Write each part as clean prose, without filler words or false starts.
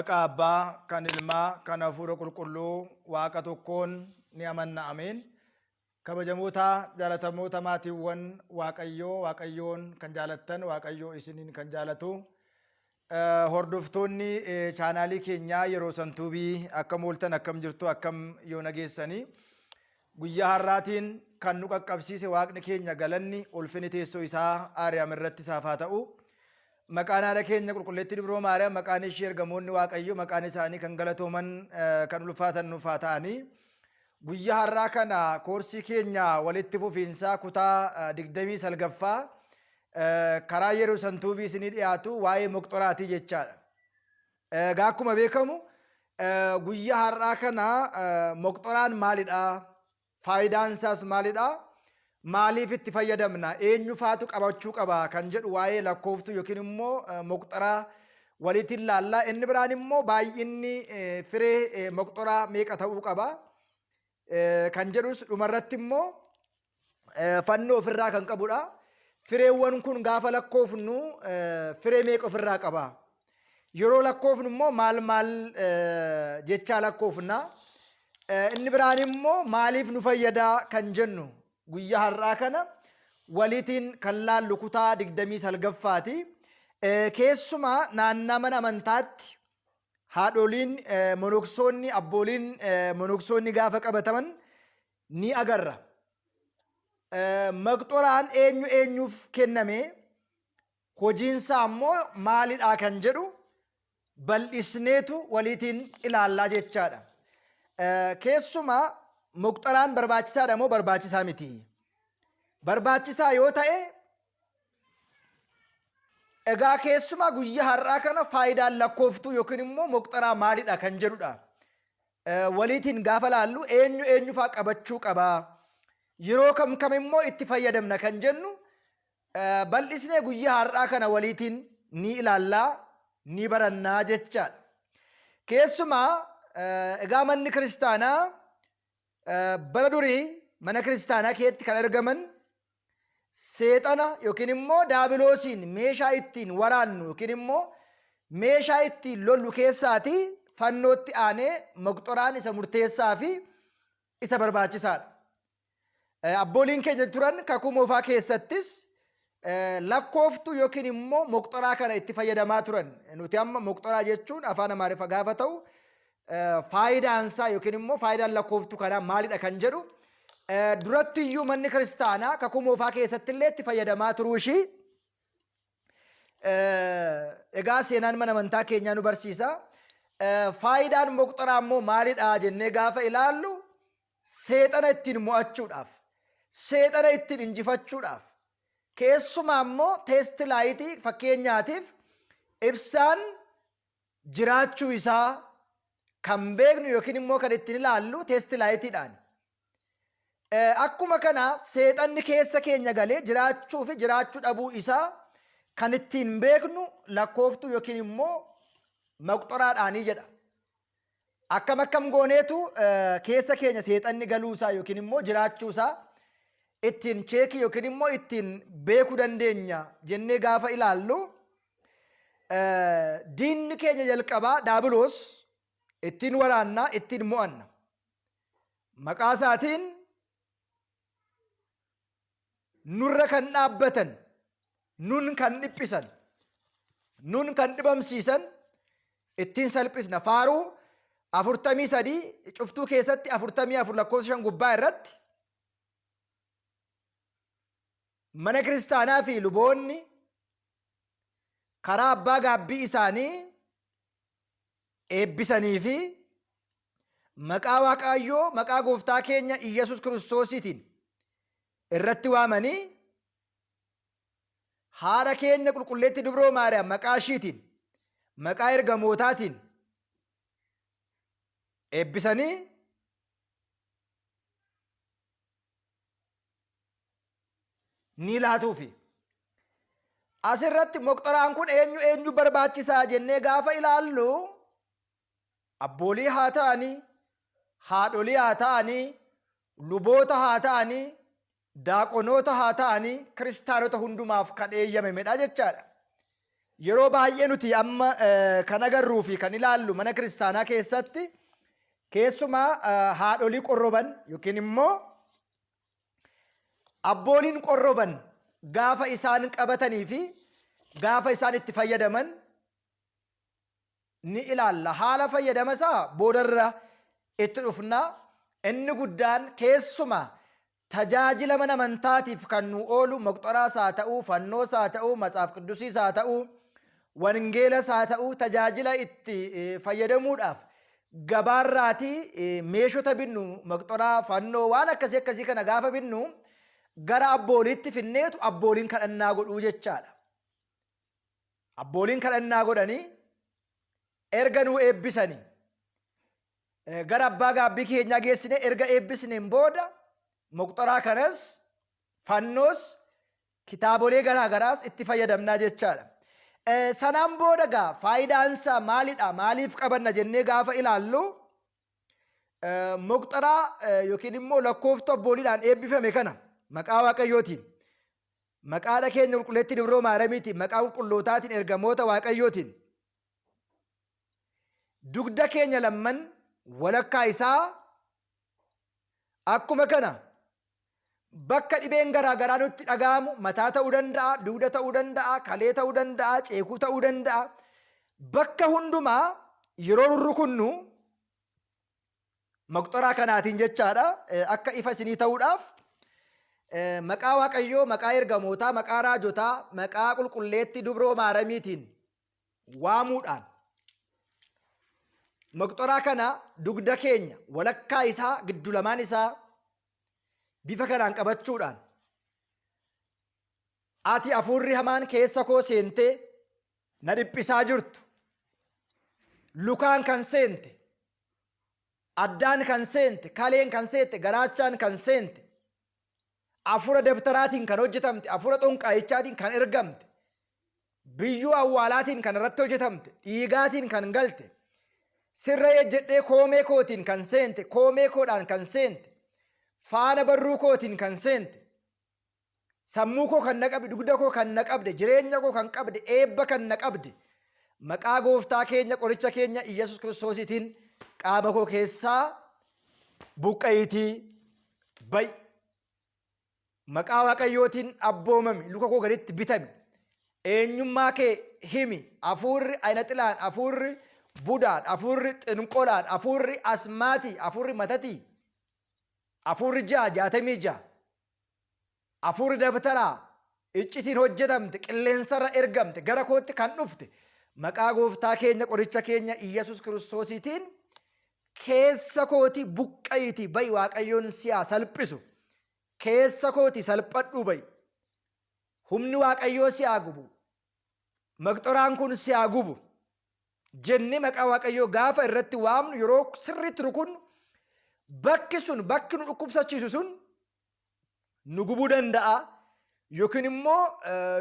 Maqaa Abbaa, kan Ilmaa, kan Hafuura Qulqulluu Waaqa tokkoon ni amanna. Ameen. Kabajamoota jaalatamoota maatiiwwan Waaqayyoo, Waaqayyoon kan jaalattan, Waaqayyoo isiniin kan jaalatu. Hordoftoonni chaanaalii keenyaa yeroo santuubii akkam ooltan, akkam jirtu, akkam yoo nageessanii. Guyyaa har'aatiin kan nu qaqqabsiise Waaqni keenya galanni ulfinni teessoo isaa Aariyaam irratti isaaf haa ta'u. Maqaan haadha keenya qulqulleettii Dubroo Maariyaam, maqaan ishee ergamoonni Waaqayyo maqaan isaanii kan galatooman kan ulfaatan nuuf haa ta'anii. Guyyaa har'aa kana koorsii keenya walitti fufiinsaa kutaa 29ffaa karaa yeroo santuubii isinii dhiyaatu waa'ee moqxoraatii jechaadha. Egaa akkuma beekamu guyyaa har'aa kana moqxoraan maalidha? Faayidaan isaas maalidha? Maaliif itti fayyadamna? Eenyu faatu qabachuu qaba? Kan jedhu waa'ee lakkooftuu yookiin immoo moqxoraa walitti ilaalla. Inni biraan immoo baay'inni firee moqxoraa meeqa ta'uu qaba? Kan jedhus dhumarratti immoo fannoo ofirraa kan qabudha. Fireewwan kun gaafa lakkoofnu firee meeqa ofirraa qaba? Yeroo lakkoofnu immoo maal maal jechaa lakkoofna? Inni biraan immoo maaliif nu fayyada kan jennu guyyaa har'aa kana waliitiin kan laallu kutaa 29ffaati. Keessumaa naannaa mana amantaatti haadholiin monoksoonni abbooliin monoksoonni gaafa qabataman ni agarra. Maqxoraan eenyu eenyuuf kenname hojiinsaa immoo maalidhaa kan jedhu bal'isneetu waliitiin ilaallaa jechaadha. Keessumaa muqxaraan barbaachisaadha moo barbaachisaa miti? Barbaachisaa yoo ta'e egaa keessumaa guyyaa har'aa kana faayidaan lakkooftuu yookiin immoo muqxaraa maalidha kan jedhudha. Waliitiin gaafa laallu eenyu eenyufaa qabachuu qaba? Yeroo kam kam immoo itti fayyadamna kan jennu bal'isnee guyyaa har'aa kana waliitiin ni ilaallaa, ni barannaa jechaadha. Keessumaa egaa manni kiristaanaa bara durii mana kiristaanaa keessatti kan argaman seexana yookiin immoo daabiloosiin meeshaa ittiin waraannu yookiin immoo meeshaa ittiin lollu keessaati fannootti aanee moqxoraan isa murteessaa fi isa barbaachisaadha. Abbooliin keenya turan kakuu moofaa keessattis lakkooftuu yookiin immoo moqxoraa kana itti fayyadamaa turan. Nuti amma moqxoraa jechuun afaan Amaariffa gaafa ta'u faayidaansaa yookiin immoo faayidaan lakkooftuu kanaa maalidha kan jedhu duratti iyyuu manni kiristaanaa kakuu moofaa keessatti illee itti fayyadamaa turuu ishii egaa seenaan mana amantaa keenyaa nu barsiisa. Faayidaan moqxoraa immoo maalidha jennee gaafa ilaallu seexana ittiin mo'achuudhaaf, seexana ittiin injifachuudhaaf, keessumaa immoo teesti laayitii fakkeenyaatiif ibsaan jiraachuu isaa kan beeknu yookiin immoo kan ittiin ilaallu teesti laayitiidhaan. Akkuma kana seexanni keessa keenya galee jiraachuu fi jiraachuu dhabuu isaa kan ittiin beeknu lakkooftuu yookiin immoo maqxoraadhaanii jedha. Akkam akkam gooneetu keessa keenya seexanni galuu isaa yookiin immoo jiraachuu isaa ittiin cheekii yookiin immoo ittiin beekuu dandeenya jennee gaafa ilaallu diinni keenya jalqabaa daabiloos ittiin waraanna ittiin mo'anna. Maqaa isaatiin nurra kan dhaabbatan, nun kan dhiphisan, nun kan dhibamsiisan ittiin salphisna. Faaruu 43 cuftuu keessatti 44 lakkoofsa 5 gubbaa irratti mana kiristaanaa fi luboonni karaa abbaa gaabbii isaanii eebbisanii fi maqaa Waaqaayyoo maqaa gooftaa keenya Iyyasuus Kiristoosiitiin irratti waamanii haadha keenya qulqulleetti dubroo Maariyaam maqaa ishiitiin maqaa ergamootaatiin eebbisanii ni laatuufi. Asirratti moqxoraan kun eenyu eenyu barbaachisaa jennee gaafa ilaallu abboolii haa ta'anii, haadholii haa ta'anii, luboota haa ta'anii, daaqonoota haa ta'anii, kiristaanota hundumaaf kan eeyyamamedha jechaadha. Yeroo baay'ee nuti amma kan agarruu fi kan ilaallu mana kiristaanaa keessatti keessumaa haadholii qorroban yookiin immoo abbooliin qorroban gaafa isaan qabatanii fi gaafa isaan itti fayyadaman ni ilaalla. Haala fayyadama isaa boodarra itti dhufna. Inni guddaan keessumaa tajaajila mana amantaatiif kan nu oolu moqxoraas haa ta'uu, fannoos haa ta'uu, matsaaf qiddusiis haa ta'uu, wangeelas haa ta'uu tajaajila itti fayyadamuudhaaf gabaarraatii meeshota binnu moqxoraa, fannoo waan akkasii akkasii kana gaafa binnu gara abbooliitti finneetu abbooliin kadhannaa godhuu jechaadha. Abbooliin kadhannaa godhanii erga nu eebbisanii gara abbaa gaabbii keenyaa geessine erga eebbisneen booda moqxoraa kanas fannoos kitaabolee garaa garaas itti fayyadamnaa jechaadha. Sanaan booda gaa faayidaan isaa maalidha maaliif qabanna jennee gaafa ilaallu moqxoraa yookiin immoo lakkooftuu abbooliidhaan eebbifame kana maqaa Waaqayyootiin maqaa haadha keenya qulqulleettii Dubroo Maaramiitiin maqaa qulqullootaatiin ergamoota Waaqayyootiin dugda keenya lamman walakkaa isaa akkuma kana bakka dhibeen garaa garaa nutti dhaga'amu mataa ta'uu danda'a, dugda ta'uu danda'a, kalee ta'uu danda'a, ceekuu ta'uu danda'a. Bakka hundumaa yeroo rurrukunnu maqxoraa kanaatiin jechaadha akka ifa isinii ta'uudhaaf maqaa Waaqayyoo, maqaa ergamootaa, maqaa raajotaa, maqaa qulqulleettii dubroo maaramiitiin waamuudhaan maqxoraa kana dugda keenya walakkaa isaa giddu lamaan isaa bifa kanaan qabachuudhaan ati hafuurri hamaan keessa koo seentee na dhiphisaa jirtu lukaan kan seente addaan kan seente kaleen kan seente garaachaan kan seente hafuura dabtaraatiin kan hojjetamte hafuura xonqaayichaatiin kan ergamte biyyoo awwaalaatiin kan irratti hojjetamte dhiigaatiin kan galte sirra ejjedhee koomee kootiin kan seente koomee koodhaan kan seente faana barruu kootiin kan seente sammuu koo kan na qabde dugda koo kan na qabde jireenya koo kan qabde eebba kan na qabde maqaa gooftaa keenya qoricha keenya Iyyasuus Kiristoosiitiin qaama koo keessaa buqqa'iitii ba'i. Maqaa Waaqayyootiin abboomami luka koo gaditti bitami. Eenyummaa kee himi. Hafuurri ayinaxilaan, hafuurri budaan, hafuurri xinqolaan, hafuurri asmaatii, hafuurri matatii, hafuurri 666, hafuurri dabtaraa iccitiin hojjetamte qilleensarra ergamte gara kootti kan dhufte maqaa gooftaa keenya qoricha keenya Iyyasuus Kiristoosiitiin keessa kooti buqqa'iitii ba'i. Waaqayyoon si haa salphisu. Keessa kooti salphadhuu ba'i. Humni Waaqayyoo si haa gubu. Maqxoraan kun si haa gubu. Jennee maqaa Waaqayyoo gaafa irratti waamnu yeroo sirriitti rukunnu bakki sun bakki nu dhukkubsachiisu sun nu gubuu danda'a yookiin immoo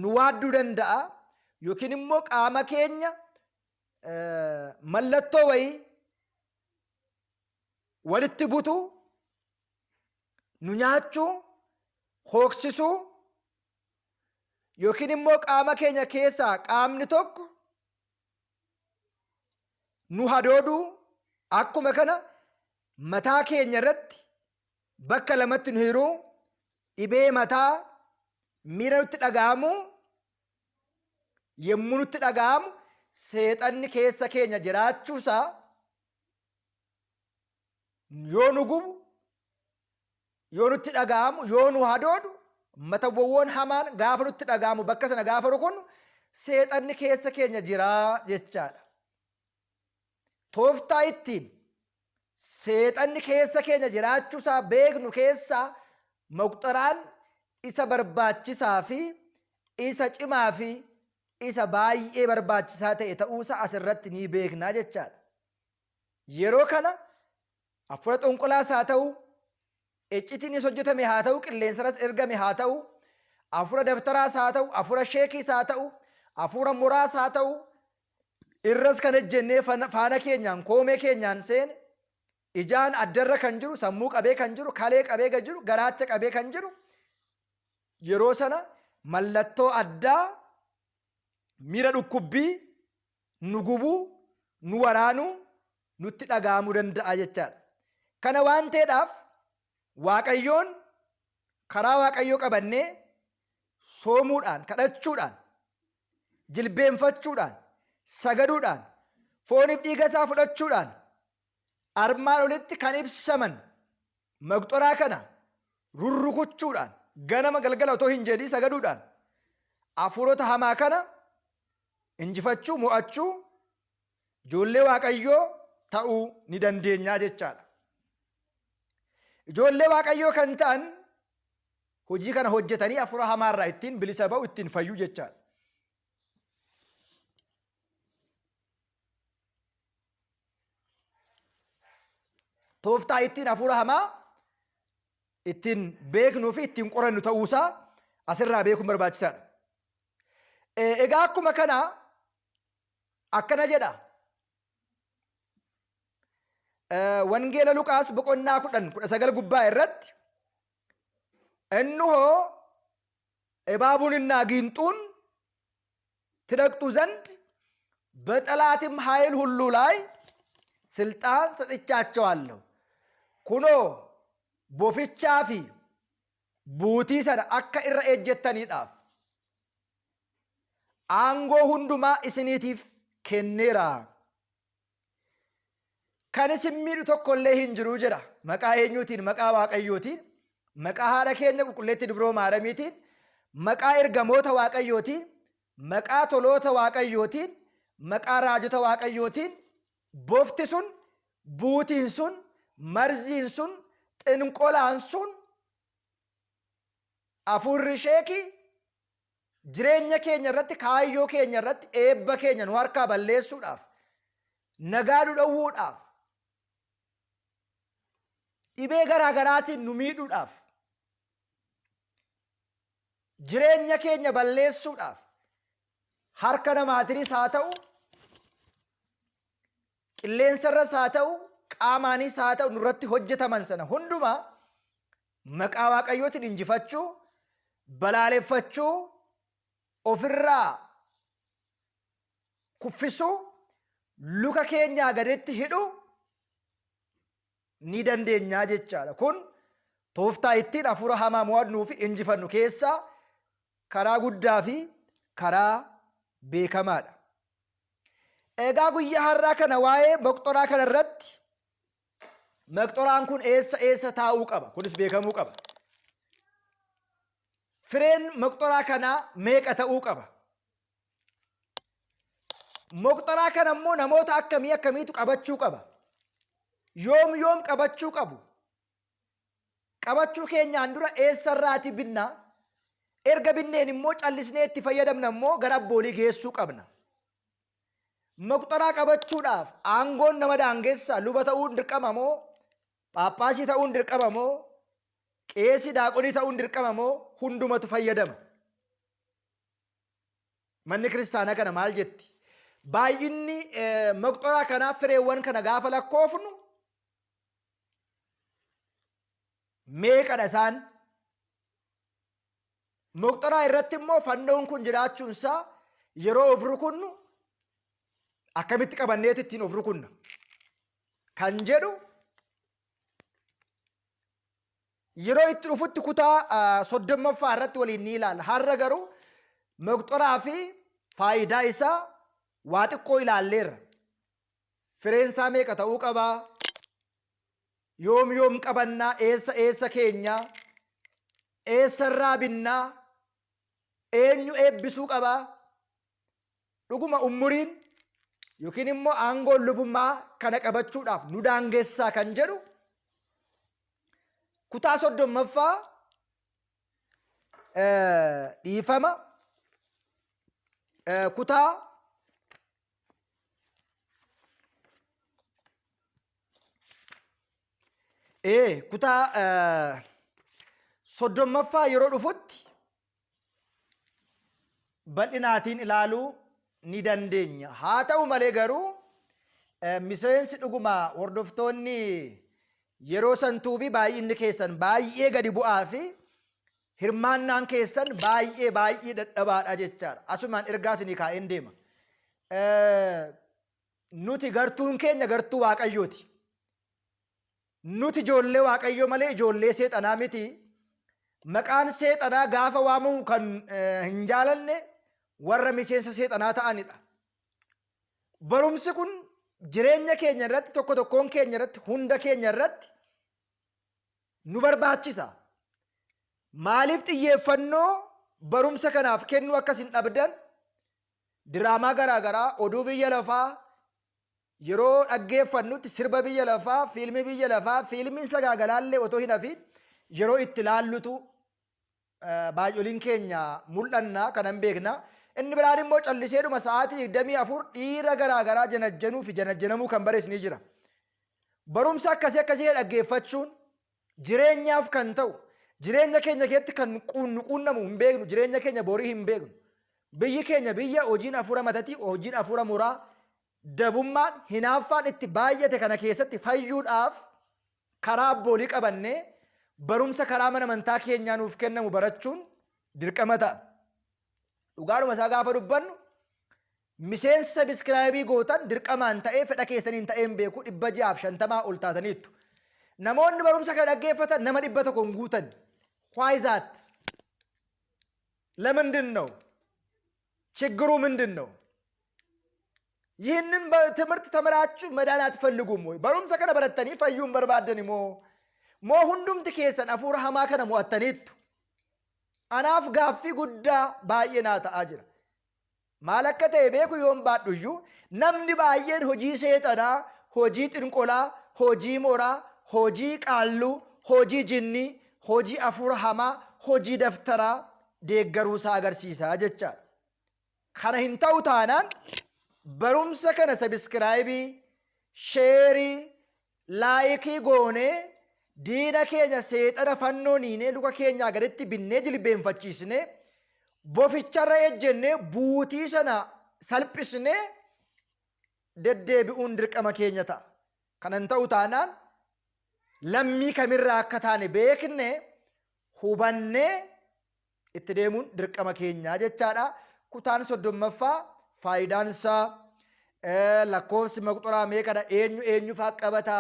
nu waadduu danda'a yookiin immoo qaama keenya mallattoo wayii walitti butuu nu nyaachuu hooksisuu yookiin immoo qaama keenya keessaa qaamni tokko nu hadooduu akkuma kana mataa keenya irratti bakka lamatti nu hiruu dhibee mataa miira nutti dhaga'amu yommuu nutti dhaga'amu seexanni keessa keenya jiraachuusaa yoo nu gubu yoo nutti dhaga'amu yoo nu hadoodu matawwawwoon hamaan gaafa nutti dhaga'amu bakka sana gaafa rukunnu seexanni keessa keenya jiraa jechaadha. Tooftaa ittiin seexanni keessa keenya jiraachuusaa beeknu keessaa moqxoraan isa barbaachisaa fi isa cimaa fi isa baay'ee barbaachisaa ta'e ta'uusaa asirratti ni beeknaa jechaadha. Yeroo kana hafuura xonqolaas haa ta'u, iccitiinis hojjetame haa ta'u, qilleensaras ergame haa ta'u, hafuura dabtaraas haa ta'u, hafuura sheekiis haa ta'u, hafuura muraas haa ta'u, irras kan ejjennee faana keenyaan koomee keenyaan seene, ijaan addarra kan jiru, sammuu qabee kan jiru, kalee qabee kan jiru, garaacha qabee kan jiru, yeroo sana mallattoo addaa miira dhukkubbii, nu gubuu, nu waraanuu nutti dhaga'amuu danda'a jechaadha. Kana waan ta'eedhaaf Waaqayyoon karaa Waaqayyoo qabannee soomuudhaan, kadhachuudhaan, jilbeenfachuudhaan, sagaduudhaan, fooniif dhiiga isaa fudhachuudhaan armaan olitti kan ibsaman maqxoraa kana rurrukuchuudhaan ganama galgala otoo hin jedhii sagaduudhaan hafuurota hamaa kana injifachuu, mo'achuu, ijoollee Waaqayyoo ta'uu ni dandeenyaa jechaadha. Ijoollee Waaqayyoo kan ta'an hojii kana hojjetanii hafuura hamaarraa ittiin bilisa ba'u, ittiin fayyu jechaadha. Tooftaa ittiin hafuura hamaa ittiin beeknuu fi ittiin qorannu ta'uusaa asirraa beekuun barbaachisaadha. Egaa akkuma kana akkana jedha. Wangeela Luqaas boqonnaa 10 19 gubbaa irratti እንሆ እባቡንና ጊንጡን ትረግጡ ዘንድ በጠላትም ኃይል ሁሉ ላይ ስልጣን ሰጥቻቸዋለሁ። Kunoo bofichaa fi buutii sana akka irra ejjettaniidhaaf aangoo hundumaa isiniitiif kenneera. Kan isin miidhu tokko illee hin jiru jedha. Maqaa eenyuutiin? Maqaa Waaqayyootiin, maqaa haadha keenya qulqulleettii Dubroo Maaramiitiin, maqaa ergamoota Waaqayyootiin, maqaa toloota Waaqayyootiin, maqaa raajota Waaqayyootiin bofti sun, buutiin sun, marziin sun, xinqolaan sun, hafuurri sheekii jireenya keenya irratti, kaayyoo keenya irratti, eebba keenya nu harkaa balleessuudhaaf, nagaa nu dhowwuudhaaf, dhibee garaa garaatiin nu miidhuudhaaf, jireenya keenya balleessuudhaaf harka namaatiinis haa ta'u, qilleensarras haa ta'u, qaamaanis haa ta'u nurratti hojjetaman sana hundumaa maqaa Waaqayyootiin injifachuu, balaaleffachuu, ofirraa kuffisuu, luka keenyaa gaditti hidhuu ni dandeenyaa jechaadha. Kun tooftaa ittiin hafuura hamaa mo'annuu fi injifannu keessaa karaa guddaa fi karaa beekamaadha. Egaa guyyaa har'aa kana waa'ee moqxoraa kana irratti maqxoraan kun eessa eessa taa'uu qaba? Kunis beekamuu qaba. Fireen maqxoraa kanaa meeqa ta'uu qaba? Moqxoraa kana immoo namoota akkamii akkamiitu qabachuu qaba? Yoom yoom qabachuu qabu? Qabachuu keenyaan dura eessarraati binnaa? Erga binneen immoo callisnee itti fayyadamna immoo gara abboolii geessuu qabna. Moqxoraa qabachuudhaaf aangoon nama daangessaa? Luba ta'uun dirqama moo? Phaaphaasii ta'uun dirqama moo? Qeesii daaqonii ta'uun dirqama moo? Hundumatu fayyadama? Manni kiristaanaa kana maal jetti? Baay'inni moqxoraa kanaa fireewwan kana gaafa lakkoofnu meeqadha isaan? Moqxoraa irratti immoo fannoon kun jiraachuunsaa yeroo of rukunnu akkamitti qabanneetu ittiin of rukunna kan jedhu yeroo itti dhufutti kutaa 30ffaa irratti waliin ni ilaalla. Har'a garuu moqxoraa fi faayidaa isaa waa xiqqoo ilaalleerra. Fireen isaa meeqa ta'uu qabaa? Yoom yoom qabannaa? Eessa eessa keenyaa? Eessarraa binnaa? Eenyu eebbisuu qabaa? Dhuguma ummuriin yookiin immoo aangoon lubummaa kana qabachuudhaaf nu daangessaa kan jedhu kutaa 30ffaa, dhiifama, kutaa kutaa 30ffaa yeroo dhufutti bal'inaatiin ilaaluu ni dandeenya. Haa ta'u malee garuu miseensi dhuguma hordoftoonni yeroo santuubii baay'inni keessan baay'ee gadi bu'aa fi Hirmaannaan keessan baay'ee baay'ee dadhabaadha jechaadha. Asumaan ergaa isinii kaa'een deema. Nuti gartuun keenya gartuu Waaqayyooti. Nuti ijoollee Waaqayyoo malee ijoollee seexanaa miti. Maqaan seexanaa gaafa waamamu kan hin jaalanne warra miseensa seexanaa ta'anidha. Barumsi kun jireenya keenya irratti tokko tokkoon keenya irratti hunda keenya irratti nu barbaachisa. Maaliif xiyyeeffannoo barumsa kanaaf kennuu akkas hin dhabdan? Diraamaa garaa garaa, oduu biyya lafaa yeroo dhaggeeffannutti sirba biyya lafaa, fiilmii biyya lafaa, fiilmiin sagaagalaallee otoo hin hafiin yeroo itti laallutu baay'oliin keenya mul'anna kanan beekna. Inni biraan immoo calliseedhuma sa'aatii 24 dhiira garaa garaa janajjanuu fi janajjanamuu kan bares ni jira. Barumsa akkasii akkasii dhaggeeffachuun jireenyaaf kan ta'u jireenya keenya keessatti kan nu quunnamu hin beeknu, jireenya keenya borii hin beeknu. Biyyi keenya biyya hojiin hafuura matatii, hojiin hafuura muraa, dabummaan, hinaaffaan itti baay'ate kana keessatti fayyuudhaaf karaa abboolii qabannee barumsa karaa mana amantaa keenyaa nuuf kennamu barachuun dirqama ta'a. Dhugaadhuma isaa gaafa dubbannu miseensa sabiskiraayibii gootan dirqamaan ta'ee fedha keessaniin ta'ee hin beeku 650 ol taataniittu. Namoonni barumsa kana dhaggeeffatan nama 100 hin guutan. Why is that? ለምንድን ነው? ችግሩ ምንድን ነው? ይህንን ትምህርት ተምራችሁ መዳን አትፈልጉም ወይ? Barumsa kana barattanii fayyuu hin barbaaddani moo? Moo hundumti keessan hafuura hamaa kana mo'attaniittu? Anaaf gaaffii guddaa baay'ee naa ta'aa jira. Maal akka ta'e beeku yoon baadhuyyuu namni baay'een hojii seexanaa, hojii xinqolaa, hojii moraa, hojii qaalluu, hojii jinnii, hojii hafuura hamaa, hojii daftaraa deeggaruu isaa agarsiisa jechaadha. Kana hin ta'u taanaan barumsa kana sabiskiraayibii, sheerii, laayikii goonee diina keenya seexana fannoo niinee luka keenyaa gaditti binnee jilbeenfachiisnee boficharra ejjennee buutii sana salphisnee deddeebi'uun dirqama keenya ta'a. Kana hin ta'u taanaan lammii kamirraa akka taane beekne hubannee itti deemuun dirqama keenyaa jechaadha. Kutaan 30ffaa faayidaan isaa, lakkoofsi maqxuraa meeqadha, eenyu eenyu fa'aa qabata,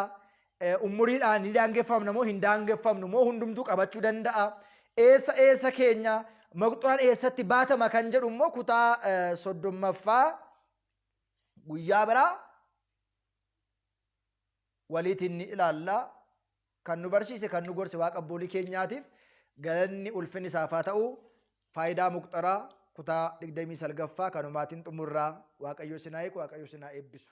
umuriidhaan ni daangeffamna moo hin daangeffamnu moo hundumtuu qabachuu danda'a, eessa eessa keenya maqxuraan eessatti baatama kan jedhu immoo kutaa 30ffaa guyyaa biraa waliitiin ni ilaalla. Kan nu barsiise, kan nu gorse Waaqa abboolii keenyaatiif galanni ulfinni isaaf haa ta'u. Faayidaa muqxaraa kutaa 29ffaa kanumaatiin xumurraa. Waaqayyo isin haa eegu, Waaqayyo isin haa eebbisu.